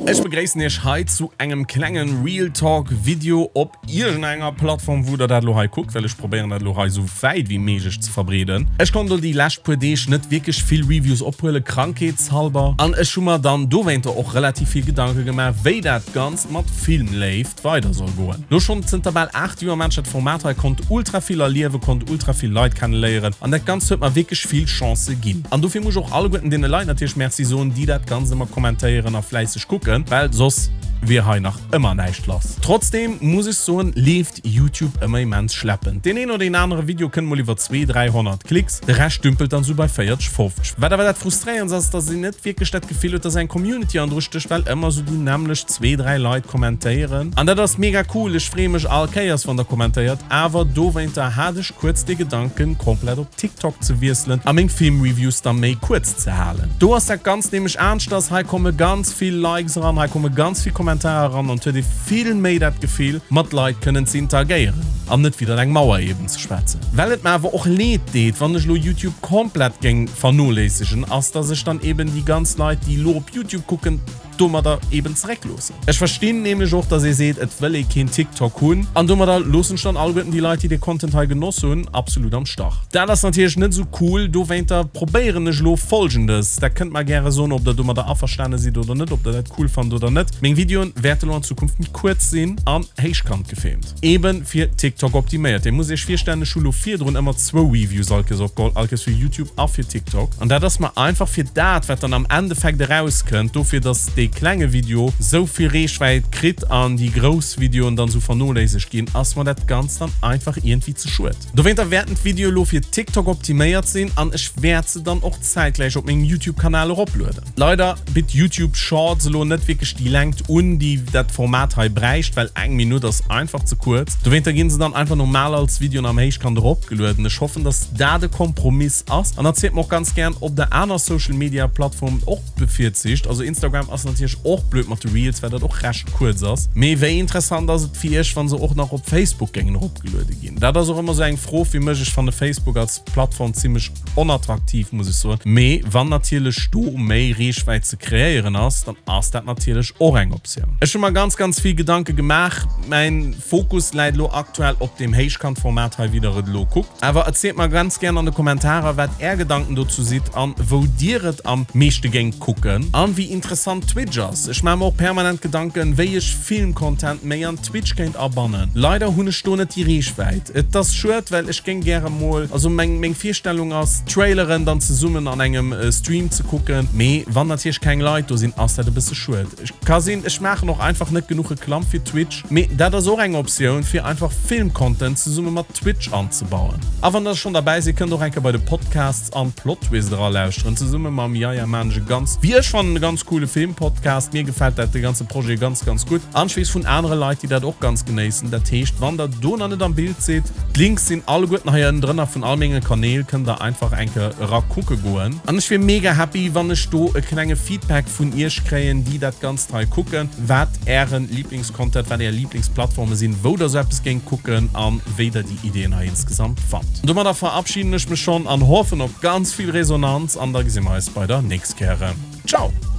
Ech begréissen iech hei zu engem klengen Real Talk Video op iergendenger Plattform wou der dat elo hei kuckt, well ech probéieren dat elo hei sou wäit wéi méiglech ze verbreeden. Ech konnt elo déi lescht puer Deeg net wierklech vill Reviews ophuelen, krankheetshalber, an ech hu mer dann dowéinter och relativ vill Gedanke gemaach wéi dat Ganzt mat Filmléift weider soll goen. Lo schonn zënter bal 8 Joer maan ech dat Format hei, konnt ultra vill erliewen, konnt ultra vill Leit kenneléieren an dat Ganzt huet mer wierklech vill Chancë ginn. An dofir muss ech och alleguerten deene Leit natierlech Merci soen, déi dat Ganzt ëmmer kommentéieren a fläisseg kucken, well soss wier hei nach ëmmer näischt lass. Trotzdeem muss ech soen, leeft YouTube ëmmer immens schleppend. Deen een oder deen anere Video kënnt mol iwwer 2, 300 Klicks, de Rescht dümpelt dann sou bei 40, 50. Wat awer dat Frustréierendst ass, dass een net wierklech dat Gefill huet, dass eng Community an dru stécht, well ëmmer sou déi nämmlecht 2, 3 Leit kommentéieren. An dat ass mega cool, ech freeë mech all Kéiers wann der kommentéiert, awer dowéinter hat ech kuerz de Gedanken komplett op TikTok ze wiesselen a meng Filmreviews da méi kuerz ze halen. Do ass dat Ganzt nämlech aneschters, hei komme ganz vill Likes eran, hei komme ganz vill Kommentarer eran an et huet ee vill méi dat Gefill mat Leit kënnen ze interagéieren an net widder eng Mauer eben ze schwätzen. Well et mer awer och leed deet wann ech elo YouTube komplett géing vernoléissegen, ass dass ech dann eben déi ganz Leit déi elo op YouTube kucken, domadder eben zeréckloossen. Ech verstinn nämlech och, dass ee seet, et wëll ee keen TikTok hunn an domadder loossen ech dann alleguerten déi Leit, déi dee Content hei genoss hunn, absolut am Stach. Dat ass natierlech net esou cool, dowéinter probéieren ech elo Folgendes, Der kënnt mer gäre soen, ob der domadder averstane sidd oder net, ob der dat cool fannt oder net, Meng Videoen wäerte elo an Zukunft méi kuerz sinn an héichkant gefilmt. Eben fir TikTok optiméiert. Dir musst iech virstellen, ech hu lo virdrun ëmmer zwou Reviews allkes opgeholl, allkes fir YouTube a fir TikTok. An dat ass mer einfach fir dat, wat dann am Endeffekt erauskënnt, dofir dass dee klenge Video sou vill Reechwäit kritt an déi grouss Videoen dann sou vernoléissegt ginn, ass mer dat Ganzt dann einfach iergendwéi ze schued. Dowéinter wäerten d'Videoe lo fir TikTok optiméiert sinn an ech wäert se dann och zäitgläich op mengem YouTube-Kanal eroplueden. Leider bitt YouTube Shorts elo net wierklech déi Längt un, déi dat Format hei bräicht, well eng Minutt ass einfach ze kuerz. Dowéinter ginn se dann einfach normal als Videoen am Héichkant eropgelueden. Ech hoffen, dass dat e Kompromiss ass. An erzielt mer och ganz gären, ob der aner Social Media Plattformen och bevirzicht. Also Instagram ass natierlech och blöd mat de Reels, well dat och recht kuerz ass. Mee wéi interessant ass et fir iech, wann se och nach op Facebook géingen eropgeluede ginn? Dat ass och ëmmer sou eng Fro fir mech. Ech fanne Facebook als Plattform zimmlech Onattraktiv, muss ech soen. Mee wann natierlech do méi Reechwäit ze kreéieren ass, dann ass dat natierlech och eng Optioun. Ech hu mer ganz, ganz vill Gedanke gemaach. Mäin Fokus läit elo aktuell op deem Héichkantformat hei, wéi der et elo kuckt. Awer erzielt mer ganz gären an de Kommentarer, wat är Gedanken dozou sidd an wou dir et am meeschte géingt kucken an wéi interessant Twitch ass. Ech maache mer och permanent Gedanken, wéi ech Filmcontent méi an Twitch kéint abannen. Leider hunn ech do net déi Reechwäit. Et ass schued, well ech géing gäre mol, also meng meng Virstellung ass Traileren dann zesummen an engem Stream ze kucken, mee wann natierlech keng Leit do sinn ass dat e bësse schued. Ka sinn ech maachen och einfach net genuch Reklamm fir Twitch, mee dat ass och eng Optioun fir einfach Filmcontent zesumme mat Twitch anzebauen. A wann der schonn derbäi sidd kënnt och eng Kéier bei de Podcasts an Plot Twist eralauschteren. Zesumme mam Yaya maan ech e ganz, wéi ech fannen, e ganz coole Filmpodcast. Mir gefält dat de ganze Projet ganz ganz gutt an ech weess vun anere Leit déi dat och ganz genéissen. Dat heescht wann der do nach net am Bild sidd, d'Links sinn alleguerten hei ënnendrënner vun all menge Kanäl, kënnt der einfach eng Kéier era kucke goen. An ech wier mega happy wann ech do e klenge Feedback vun iech kréien déi dat ganzt hei kucken, wat ären Lieblingscontent, wat är Lieblingsplattforme sinn, wou der sou eppes géingt kucken an wéi der déi Ideen hei insgesamt fannt. Domadder verabschieden ech mech schonn an hoffen op ganz vill Resonanz an da gesi mer eis bei der nächst Kéier erëm. Ciao!